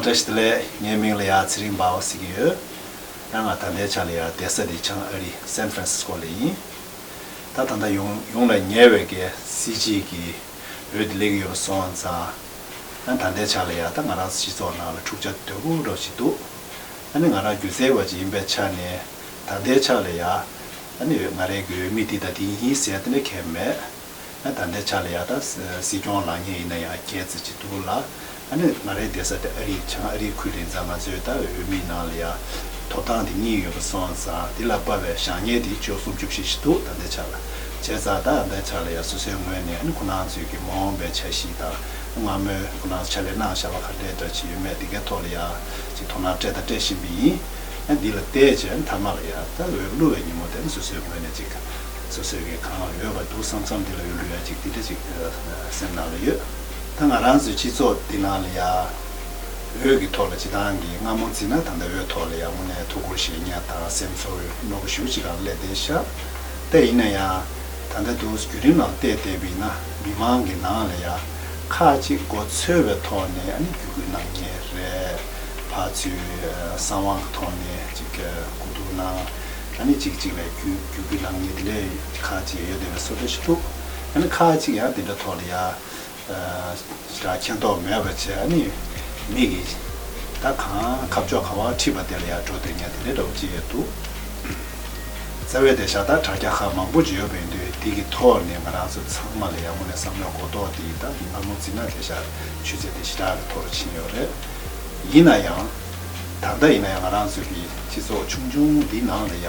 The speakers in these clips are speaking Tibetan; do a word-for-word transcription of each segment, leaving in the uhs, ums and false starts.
བཀྲ་ཤིས་བདེ་ལེགས། ངའི་མིང་ལ་ཡ་ཚེ་རིང་འབའ་བ་ཟེར་གྱི་ཡོད། ཡང་ང་ད་ལྟའི་ཆ་ལ་ཡ་བསྡད་ས་དེ་བྱང་ཨ་རི་སན་ཧྥ་རན་སིས་ཀོ་ལ་ཡིན། ད་ད་ལྟ་ཡོང་ཡོང་ལ་ཉེ་བའི་གི་སྲིད་སྤྱི་གི་འོས་དེ་སླེབས་ཀྱི་ཡོད་པ་སོང་ཙང་། ཡང་ད་ལྟའི་ཆ་ལ་ཡ་ད་ང་རང་སྤྱི་ཚོགས་ནང་ལ་འཁྲུག་ཆ་དོད་པོ་འདྲ་ཞིག་འདུག་ཨ་ནི་ང་རང་སྒྱུ་རྩལ་བ་ཅིག་ཡིན་པའི་ཆ་ནས་ད་ལྟའི་ཆ་ལ་ཡ་ཨ་ནི་ང་རའི་གི་འོས་མི་འདི་དང་འདི་ཡིན་ཟེར་དེ་འདྲ་གང་ཡང་མེད། ཨ་ད་ལྟའི་ཆ་ལ་ཡ་ད་སྲིད་སྐྱོང་ལངས་མཁན་ཡིན་ན་ཡང་བརྒྱད་ཙམ་ཅིག་འདུག་ལ། ཨ་ནི་ང་རའི་བསྡད་ས་དེ་ཨ་རི་བྱང་ཨ་རིའི་ཁུལ་ཡིན་ཙང་ང་ཚོའི་ད་འོས་མིའི་ནང་ལ་ཡ་ཐོབ་ཐང་དེ་གཉིས་ཡོད་པ་སོང་ཙང་དེ་ལ་དཔག་པའི་བཞག་ཉེས་དེ་བཅུ་སུམ་ཅུ་བཞི་ཞིག་འདུག་ད་ལྟའི་ཆ་ལ། བྱས་ཙང་ད་ལྟའི་ཆ་ལ་ཡ་སོ་སོའི་ངོས་ནས་ཨ་ནི་ཁོ་རང་ཚོའི་གི་མ་འོངས་པའི་འཆར་གཞི་དང་སྔ་མོའི་ཁོ་རང་ཕྱག་ལས་གནང་བཞག་པ་ག་འདྲས་འདྲ་ཅིག་ཡོད་མེད་དེ་གའི་ཐོག་ལ་ཡ་ཅིག་དོ་སྣང་སྤྲད་དང་སྤྲད་བཞིན་པ་ཡིན། ཨ་འདི་ལ་བལྟས་བྱས་མཐའ་མ་ལ་ཡ་ད་འོས་བླུག་པའི་ཉིན་མོ་དེ་ནི་སོ་སོའི་ངོས་ནས་ཅིག་སོ་སོའི་གི་གང་ལ་འོས་པ་འདུག་བསམ་བསམ་འདི་ལ་འོས་བླུག་ཡ་ཅིག་འདི་འདྲ་ཅིག་སེམས་ནང་ལ་ཡོད། ད་ང་རང་ཚོའི་སྤྱི་ཚོགས་འདི་ནང་ལ་ཡ་འོས་ཀྱི་ཐོག་ལ་སྤྱི་བཏང་གི་སྔ་མོ་བརྩིས་ན་ད་ལྟ་འོས་ཐོག་ལ་ཡ་དངོས་གནས་ཐུགས་ཁུར་བཞེས་མཁན་དང་སེམས་ཚོར་རྣོ་པོ་ཞེ་པོ་ཅིག་སྒང་སླེབས་བསྡད་ཤག་ད་ཡིན་ན་ཡང་ད་ལྟ་འདུག་བརྒྱུད་རིམ་ནང་བལྟས་བསྡད་པ་ཡིན་ན་མི་མང་གི་ནང་ལ་ཡ་ཁག་ཅིག་མགོ་ཚོས་པའི་ཐོག་ནས་ཨ་ནི་བརྒྱུད་སྐུལ་གནང་མཁན་རེད། ཕར་ཚུར་གསང་བ་གི་ཐོག་ནས་ཅིག་གོ་བསྡུར་གནང་། ཨ་ནི་གཅིག་གཅིག་ལ་བརྒྱུད་བརྒྱུད་སྐུལ་གནང་མཁན་དེ་འདྲའི་ཁག་ཅིག་ཡོད་བསྡད་པའི་བཟོ་འདྲ་ཞིག་འདུག་ཨ་ནི་ཁག་ཅིག་ཡང་དེ་འདྲ་ཐོག་ལ་ཡ་ཞེ་དྲག་མཁྱེན་རྟོགས་མེད་པ་བྱས་ཨ་ནི་མི་གིས་ད་གང་ཁ་ཕྱོགས་ག་པར་ཁྲིད་པ་དེ་ལ་ཡ་འགྲོ་བསྡད་མཁན་དེ་འདྲའི་འདྲ་བོ་ཅིག་ཡོད་འདུག་རྩ་བའི་དེང་སང་ད་དྲ་རྒྱ་ཁག་མང་པོ་ཅིག་ཡོད་པ་ཡིན་དུས་དེ་གི་ཐོག་ནས་ང་རང་ཚོ་ཚང་མ་ལ་ཡ་དངོས་གནས་བསམ་བློའི་གོ་རྟོགས་དེ་ད་སྔ་མོ་བརྩིས་ན་དེང་སང་ཆུ་ཚད་དེ་ཞེ་དྲག་གི་མཐོ་རུ་ཕྱིན་ཡོད་རེད། ཡིན་ན་ཡང་ད་ལྟ་ཡིན་ན་ཡང་ང་རང་ཚོ་གི་སྤྱི་ཚོགས་ཆུང་ཆུང་འདི་ནང་ལ་ཡ་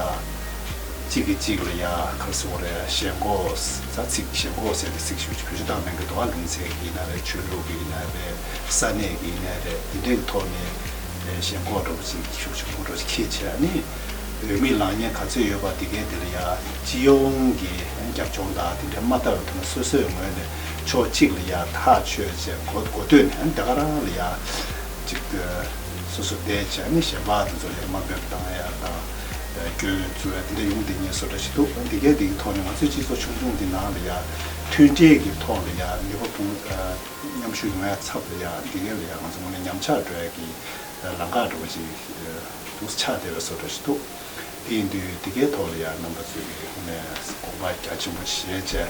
གཅིག་གིས་གཅིག་ལ་ཡ་ག་རེ་ཟེར་དགོས་རེད། ཞེན་ཁོག་ས་ཚིག་ཞེན་ཁོག་ཟེར་དེ་ཚིག་ཞིག་བེད་སྤྱོད་བཏང་མེད་གི་འདུག་ཨ་ལུང་ཚན་གི་ཡིན་ན་རེད། ཆོས་ལུགས་གི་ཡིན་ན་རེད། ས་གནས་གི་ཡིན་ན་རེད། དེ་འདྲའི་ཐོག་ནས་ཞེན་ཁོག་འདྲ་པོ་ཅིག་ཤུགས་ཆེན་པོ་འདྲ་པོ་ཅིག་འཁྱེར་བྱས་ནས་འོས་མི་ལངས་མཁན་ག་ཚོད་ཡོད་པ་དེ་གའི་དེ་ལ་ཡ་སྤྱི་ཡོངས་ཀྱི་རྒྱབ་ལྗོངས་དང་དེ་འདྲ་མ་ལྟ་བའི་ཐོག་ནས་སོ་སོའི་ངོས་ནས་ཕྱོགས་གཅིག་ལ་ཡ་ཐག་ཆོད་བྱས་གོ་གོ་ཐོས་ནས་ཨ་ནི་དེ་ག་རང་ལ་ཡ་ཅིག་སོ་སོ་བསྡད་བྱས་ནས་གཞན་པ་དེ་ཚོ་ལ་ཡ་དམའ་འབེབས་བཏང་ཡ་དང་། སྐྱོན་བཙུགས་ཡ་དེ་འདྲ་ཡོང་བསྡད་མཁན་བཟོ་འདྲ་ཞིག་འདུག་འདི་གའི་འདི་གི་ཐོག་ནས་ང་ཚོའི་སྤྱི་ཚོགས་ཆུང་ཆུང་འདི་ནང་ལ་ཡ་མཐུན་སྒྲིལ་གྱི་ཐོག་ལ་ཡ་ནུས་པ་སྤུངས་མཉམ་ཞུགས་ཡོང་ཡ་ཚབ་ལ་ཡ་འདི་གའི་ལ་ཡ་ང་ཚོ་ངོས་ནས་ཉམས་ཆག་འགྲོ་ཡ་གི་ལམ་ཁ་འདྲ་བོ་ཅིག་འདུག་ཆགས་བསྡད་པའི་བཟོ་འདྲ་ཞིག་འདུག་དེ་ཡིན་དུས་འདི་གའི་ཐོག་ལ་ཡ་རྣམ་པ་ཚོས་ཀྱི་ངོས་ནས་དགོངས་པ་རྒྱ་ཆེན་པོ་བཞེས་བྱས་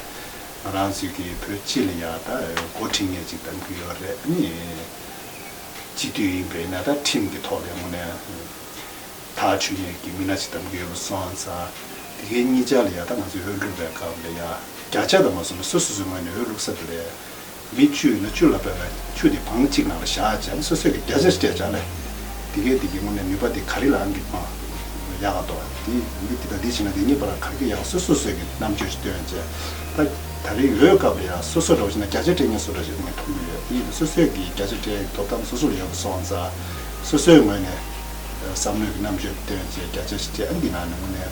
ང་རང་ཚོའི་གི་བོད་སྤྱི་ལ་ཡ་ད་འགོ་ཁྲིད་མཁན་ཅིག་གདམ་གྱི་ཡོད་རེད། ཨ་ནི་སྤྱི་འཐུས་ཡིན་པས་ན་ད་ཁྲིམས་ཀྱི་ཐོག་ལ་དངོས་གནས་ཐག་ཆོད་མཁན་གྱི་མི་སྣ་ཅིག་གདམ་གྱི་ཡོད་པ་སོང་ཙང་དེ་གའི་གཉིས་ཆ་ལ་ཡ་ད་ང་ཚོས་འོས་བླུག་པའི་སྐབས་ལ་ཡ་བརྒྱ་ཆ་དང་མ་སོང་ན་སོ་སོ་སོའི་ངོས་ནས་འོས་བླུག་ས་དེ་ལས་མི་བཅུ་ཡོད་ན་བཅུ་ལ་ཕན་པའི་བཅུ་དེ་བང་གཅིག་ནང་ལ་བཞག་བྱས་ནས་སོ་སོས་ཀྱི་བརྒྱ་ཆ་ཞིག་སྤྲད་བྱས་ལས་དེ་གའི་དེ་གའི་དངོས་གནས་ནུས་པ་དེ་ག་རེ་ལའང་གི་མ་ཡག་ག་འདུག་དེ་མི་དེ་དང་དེ་བྱས་ན་དེ་གཉིས་བར་ལ་ག་རེ་གི་ཡག་སོ་སོ་སོས་ཀྱི་རྣམ་དཔྱོད་ཅིག་བཏོན་བྱས་ད་ད་རེས་འོས་སྐབས་ལ་ཡ་སོ་སོ་འདྲ་བོ་བྱས་ན་བརྒྱ་ཆ་སྤྲད་མཁན་སུ་འདྲ་ཞིག་ངས་མཐོང་གི་ཡོད། དེ་ཡིན་དུས་སོ་སོས་ཀྱི་བརྒྱ་ཆ་སྤྲད་ཐོབ་ཐང་སོ་སོ་ལ་ཡོད་པ་སོང་ཙང་སོ་སོའི་ངོས་ནས་བསམ་བློའི་གི་རྣམ་དཔྱོད་བཏོན་བྱས་བརྒྱ་ཆ་ཞིག་སྤྲད། ཨ་འདི་ནང་ནས་དངོས་གནས་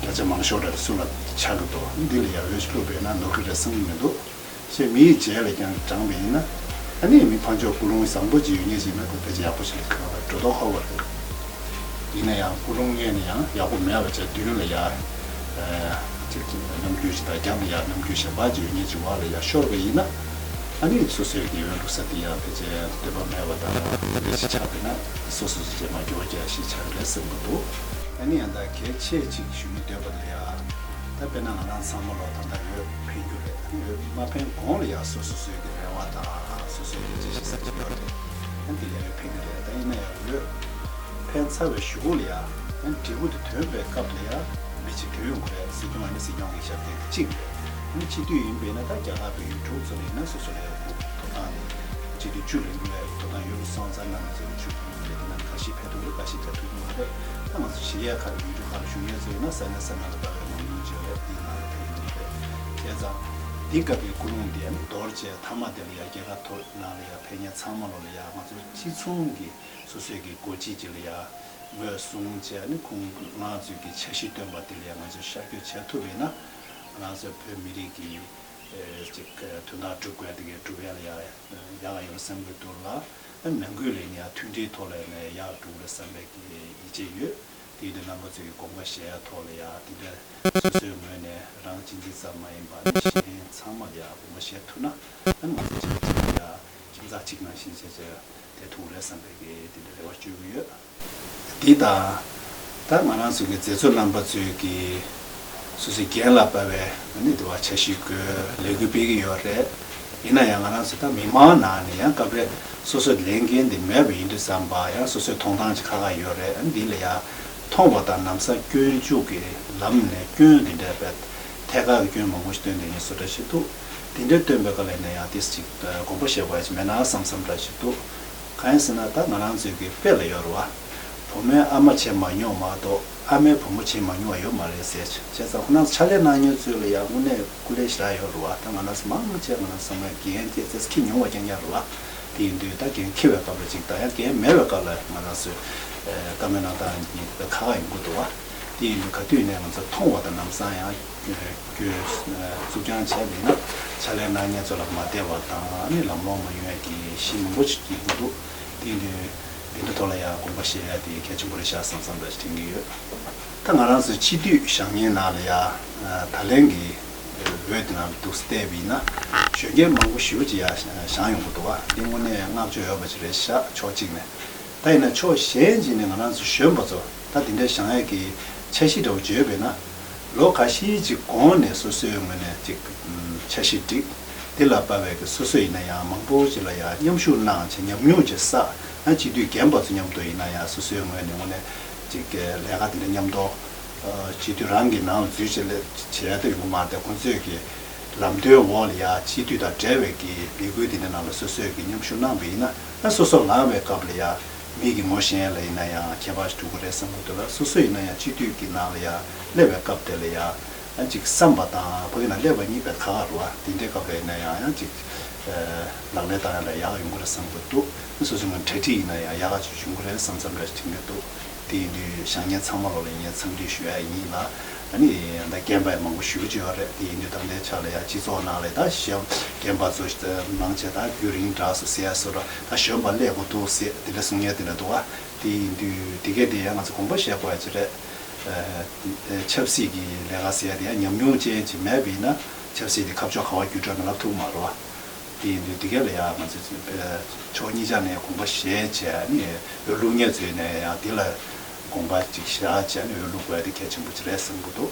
བརྒྱ་ཆ་མང་ཤོས་རེ་སུ་ལ་ཆགས་ཀྱི་འདུག་འདི་ལ་ཡ་འོས་ཤིག་བླུགས་པས་ན་ནོར་གི་རེད་བསམ་གྱི་མི་འདུག་ཞེས་མིའི་རྗེས་ལ་ཀྱང་འབྲངས་པ་ཡིན་ན། ཨ་ནི་མི་ཕར་ཕྱོགས་ཀུན་སློང་བཟང་པོ་ཅིག་ཡོད་མཁན་ཞིག་ན་ཁོ་ཕལ་ཆེར་ཡག་པོ་ཞིག་ལ་གང་ལ་འགྲོ་ལྡོག་ཧ་གོ་རེད། ཡིན་ན་ཡང་ཀུན་སློང་སྔོན་ནས་ཡང་ཡག་པོ་མེད་པ་བྱས་མདུན་ལ་ཡ། ཅིག་ཅིག་རྣམ་འགྱུར་ཞིག་དང་རྒྱབ་ལ་ཡ་རྣམ་འགྱུར་གཞན་པ་ཅིག་ཡོད་མཁན་ཅིག་བར་ལ་ཡ་ཤོར་བ་ཡིན་ན། ཨ་ནི་སོ་སོའི་གི་འོས་བླུག་ས་དེ་ཡང་ཕལ་ཆེར་འདོད་པ་མེད་པ་དང་དེ་འདྲ་ཞིག་ཆགས་པས་ན་སོ་སོ་སོ་རྗེས་མ་འགྱུར་བ་རྒྱག་ཞིག་ཆགས་ཀྱི་རེད་བསམ་གྱི་འདུག་ཨ་ནི་ཡང་ད་གལ་ཆེ་ཅིག་ཞུ་རྒྱུ་འདོད་པ་ལ་ཡ། ད་དཔེར་ན་ང་རང་ཚང་མ་ལོ་ད་ལྟ་འོས་འཕེན་རྒྱུ་རེད། ཨ་ནི་འོས་མ་འཕེན་གོང་ལ་ཡ་སོ་སོ་སོའི་གི་རེ་བ་དང་སོ་སོའི་གི་རེ་ཆེ་ཞིག་ཟེར་གྱི་ཡོད་རེད། ཨ་ནི་དེ་ལ་འོས་འཕེན་གྱི་རེད། ད་ཡིན་ན་ཡང་འོས་འཕེན་ཚར་བའི་གཞུག་གུ་ལ་ཡ་ཨ་ནི་འབྲས་བུ་དེ་ཐོན་པའི་སྐབས་ལ་ཡ་མི་གཅིག་ཐོན་ཡོང་གི་རེད། སྲིད་སྐྱོང་ཨ་ནི་སྲིད་སྐྱོང་གི་ཞབས་བརྟན་གཅིག་རེད། ཨ་ནི་སྤྱི་འཐུས་ཡིན་པས་ན་ད་རྒྱ་གར་བོད་ཡིག་དྲུག་ཚོ་ལ་ཡིན་ན་སོ་སོ་ལ་ཡ་ཐོབ་ཐང་སྤྱི་འཐུས་བཅུ་ལ་ཡིན་ན་ཐོབ་ཐང་ཡོད་པ་སོང་ཙང་ན་ང་ཚོ་བཅུ་ཐོབ་ཀྱི་རེད། དེ་ནང་ཁ་ཤས་ཕེབས་ཐུབ་ཀྱི་རེད། ཁ་ཤས་ཕེབས་ཐུབ་ཀྱི་མ་རེད། ད་ང་ཚོ་གཞི་རྒྱ་ཁག་ཡུལ་གྲུ་ཁག་ལ་བཞུགས་མཁན་ཚོ་ཡིན་ན་ས་གནས་ས་གནས་ལ་ལྟ་བའི་མང་ཉུང་བརྗོད་རེད། དེའི་ནང་ལ་ཕེབས་ཡོང་གི་རེད། བྱས་ཙང་འདི་སྐབས་ཀྱི་ཀུན་སློང་འདི་ཨ་ནི་དོར་བྱས་མཐའ་མ་དེ་ལ་ཡ་རྒྱལ་ཁ་ཐོབ་ནང་ལ་ཡ་ཕེབས་མཁན་ཚང་མ་ལོ་ལ་ཡ་ང་ཚོ་སྤྱི་མཚུངས་ཀྱི་སོ་སོའི་གི་འགོ་ཁྲིད་ཅིག་ལ་ཡ་ངོས་བཟུང་བྱས་ཨ་ནི་ཁོང་ང་ཚོའི་གི་འཆར་གཞི་བཏོན་པ་དེ་ལ་ཡ་ང་ཚོས་ཤར་བསྐྱོད་བྱེད་ཐུབ་པ་ཡིན་ན་ང་ཚོ་བོད་མི་རིགས་ཀྱི་ཅིག་དོན་དག་སྒྲུབ་དགོས་དེ་གའི་སྒྲུབ་ཡ་ལ་ཡ་ཡག་ཡོད་བསམ་གྱི་འདུག་ལ། ནང་ཁུལ་ལ་ཡིན་ཡང་མཐུན་སྒྲིལ་ཐོག་ལ་ཡིན་ན་ཡག་འགྲོ་གི་རེད་བསམ་པའི་ཡིད་ཆེས་ཡོད། དེ་ཡིན་དུས་རྣམ་པ་ཚོས་ཀྱི་དགོངས་པ་བཞེས་ཡ་ཐོག་ལ་ཡ་དེ་འདྲ་སོ་སོའི་ངོས་ནས་རང་གཅེས་འཛིན་ཙམ་མ་ཡིན་པ་གཞན་ཚང་མ་ལ་ཡ་དགོངས་པ་བཞེས་ཐུབ་ན་ཨ་ང་ཚོ་གཅིག་གིས་གཅིག་ལ་ཡ་ཁྱིམ་ཚང་གཅིག་ནང་བཞིན་བྱས་བྱས། ཐུག་རེད་བསམ་པའི་གི་དེ་འདྲ་རེ་བ་བཅོལ་གི་ཡོད། འདི་དང་། ད་ང་རང་ཚོ་གི་མཛད་གཙོ་རྣམ་པ་ཚོས་ཀྱི་སོ་སོའི་འགན་ལ་དཔག་པའི་ཨ་ནི་དེ་བ་འཆར་གཞི་བཀོད་ལས་འགུལ་སྤེལ་གི་ཡོད་རེད། ཡིན་ན་ཡང་ང་རང་ཚོ་ད་མི་མང་ནང་ནས་ཡང་སྐབས་རེ་སོ་སོའི་ལས་འགན་དེ་མེད་པ་ཡིན་དུས་ཙམ་པ་ཡང་སོ་སོའི་མཐོང་སྟངས་ཅིག་ཁག་ཁག་ཡོད་རེད། ཨ་ནི་འདི་ལ་ཡང་མཐོང་བ་དང་ལམ་སང་སྐྱོན་འཇུག་གི་ལམ་ནས་སྐྱོན་དེ་འདྲ་བས་ཐད་ཀར་གྱི་སྐྱོན་མང་པོ་ཞིག་བཏོན་བསྡད་མཁན་བཟོ་འདྲ་ཞིག་འདུག་དེ་འདྲ་བཏོན་པའི་སྐབས་ལ་ཡིན་ན་ཡང་ཏིས་ཅིག་དགོངས་པ་བཞེས་དགོས་ཡ་ཅིག་མེད་ན་བསམ་བསམ་འདྲ་ཞིག་འདུག་གང་ཡིན་ཟེར་ན་ད་ང་རང་ཚོའི་གི་དཔེ་ལ་ཡོད་རེད་བ། བུ་མོའི་ཨ་མ་བྱེད་མ་མྱོང་མ་གཏོགས་ཨ་མའི་བུ་མོ་བྱེད་མ་མྱོང་བ་ཡོད་མ་རེད་ཟེར། བྱས་ཙང་ཁོ་རང་ཚོ་ཕྱག་ལས་གནང་མཁན་ཚོ་ལ་ཡང་དངོས་གནས་སྐུ་ལས་ཞེ་དྲག་ཡོད་རེད་བ། ད་ང་རང་ཚོ་མང་ཆེ་ང་རང་ཚོ་ཚང་མས་འགན་ཏིས་ཙི་འཁྱེར་མྱོང་བ་རྐྱང་རྐྱང་རེད་བ། དེ་ཡིན་དུས་ད་འགན་འཁྱེར་བའི་སྐབས་ལ་ཅིག་ད་ཡང་འགན་མེད་པའི་སྐབས་ལ་ང་རང་ཚོས་ཨེ་བཀའ་མོལ་གནང་སྟངས་ཉིད་དཔེ་ཁག་ཁག་ཡོང་གི་འདུག་བ། དེ་ཡིན་དུས་ག་དུས་ནས་ང་ཚོ་མཐོང་བ་དང་ལམ་སང་ཡང་རྒྱུ་བཙུགས་རྐྱང་བྱས་པ་ཡིན་ན་ཕྱག་ལས་གནང་མཁན་ཚོ་ལ་མ་བདེ་བ་དང་ཨ་ནི་ལམ་ལྷོང་མ་ཡོང་ཡ་གི་གཞི་མང་པོ་ཞིག་སྐྱེ་གི་འདུག་དེ་ཡིན་དུས་དེ་འདྲ་ཐོག་ལ་ཡང་དགོངས་པ་བཞེས་ཡ་དེ་གལ་ཆེན་པོ་རེད་ཤག་བསམ་བསམ་འདྲ་ཞིག་དྲན་གྱི་ཡོད། ད་ང་རང་ཚོའི་སྤྱི་འཐུས་བཞེངས་མཁན་ནང་ལ་ཡ་ད་ལན་གྱི་འོས་དེ་ནང་ལ་འདུག་སེ་བལྟས་པ་ཡིན་ན་གཞོན་སྐྱེས་མང་པོ་ཞེ་པོ་ཅིག་ཡ་བཞེངས་ཡོང་གི་འདུག་བ། འདི་དངོས་གནས་བསྔགས་བརྗོད་ཡོད་པ་ཅིག་རེད་ཤག་ཕྱོགས་གཅིག་ནས། ད་ཡིན་ན་ཕྱོགས་གཞན་ཅིག་ནས་ང་རང་ཚོ་གཞོན་པ་ཚོ་ད་དེ་འདྲའི་བཞེངས་ཡས་ཀྱི་འཆར་གཞི་འདྲ་བོ་བརྗོད་པས་ན། ལོ་ཁ་ཤས་ཅིག་གོང་ནས་སོ་སོའི་ངོས་ནས་ཅིག་ཨམ་འཆར་གཞི་བསྒྲིགས། དེ་ལ་དཔག་པའི་གི་སོ་སོ་ཡིན་ན་ཡང་མང་པོ་ཅིག་ལ་ཡང་མཉམ་ཞུགས་གནང་བྱས་ཉམས་མྱོང་ཅིག་བསགས། ཡང་སྤྱི་འཐུས་རྒན་པ་ཚོ་མཉམ་དུ་ཡིན་ན་ཡང་སོ་སོའི་ངོས་ནས་དངོས་གནས་ཅིག་གི་ལས་ཀ་དེ་འདྲ་མཉམ་དུ་ཨ་སྤྱི་འཐུས་རང་གི་ནང་ལ་འཛུལ་བྱས་ལས་བྱས་ཏེ་ཡོང་གི་མ་རེད་དེ། ཁོང་ཚོས་ཀྱི་ལམ་སྟོན་འོག་ལ་ཡ་སྤྱི་འཐུས་དང་འབྲེལ་བའི་གི་ལས་འགུལ་དེ་འདྲ་ནང་ལ་སོ་སོས་ཀྱི་མཉམ་ཞུགས་གནང་བ་ཡིན་ན། ཨ་སོ་སོ་ལངས་པའི་སྐབས་ལ་ཡ་མི་གི་ངོ་ཤེས་ལ་ཡིན་ན་ཡང་ཁྱད་པར་ཞིག་འགྲོ་གི་རེད་བསམ་གི་འདུག་ལ། སོ་སོ་ཡིན་ན་ཡང་སྤྱི་འཐུས་ཀྱི་ནང་ལ་ཡ་སླེབས་པའི་སྐབས་དེ་ལ་ཡ་ཨ་ཅིག་བསམ་པ་དང་ཕ་གི་ནང་སླེབས་པ་གཉིས་དཔེ་ཁག་ཁག་རེད་བ། དེ་འདྲའི་སྐབས་ལ་ཡིན་ན་ཡང་ཡང་ཅིག་ལག་ལེན་བསྟར་ཡ་ལ་ཡག་ཡོང་གི་རེད་བསམ་གི་འདུག་སོ་སོ་ངོས་གྲ་སྒྲིག་ཡིན་ན་ཡང་ཡག་ག་ཅིག་ཡོང་གི་རེད་བསམ་བསམ་འདྲ་ཞིག་དྲན་གི་འདུག་དེ་ཡིན་དུས་བཞེངས་མཁན་ཚང་མ་ལོ་ལ་ངས་འཚམས་འདྲི་ཞུ་ཡ་ཡིན་ལ། ཨ་ནི་ད་རྒན་པ་ཡང་མང་པོ་ཞེ་པོ་ཅིག་ཡོད་རེད། དེ་ཡིན་དུས་ད་ལྟའི་ཆ་ལ་ཡ་སྤྱི་ཚོགས་ནང་ལ་ད་གཞོན་རྒན་པ་ཚོ་མང་ཆེ་ད་རྒྱུན་རིང་དྲགས་སོང་ཟེར་ཡ་བཟོ་འདྲ། ད་གཞོན་པ་སླེབས་དགོས་འདུག་ཟེར་དེ་འདྲ་གསུང་མཁན་དེ་འདྲ་འདུག་ག་དེ་ཡིན་དུས་དེ་གས་དེ་ཡང་ང་ཚོ་དགོངས་པ་བཞེས་དགོས་ཡ་ཅིག་རེད། ཨ་ཆབ་སྲིད་ཀྱི་ལས་ཀ་ཟེར་ཡ་དེ་ཡང་ཉམས་མྱོང་ཅན་ཅིག་མེད་པ་ཡིན་ན་ཆབ་སྲིད་དེ་ཁ་ཕྱོགས་ག་པར་བརྒྱུད་འགྲོ་ཡ་མིན་ལབ་ཐུབ་མ་རེད་བ། དེ་ཡིན་དུས་དེ་གས་ལ་ཡ་ང་ཚོས་ཕྱོགས་གཉིས་ཆ་ནས་དགོངས་པ་བཞེས་བྱས་ནས་འོས་བླུག་མཁན་ཚོས་ནས་ཡང་དེ་ལ་དགོངས་པ་ཅིག་བཞག་བྱས་ནས་འོས་བླུག་དགོས་ཡ་དེ་གལ་ཆེན་པོ་ཅིག་རེད་བསམ་གྱི་འདུག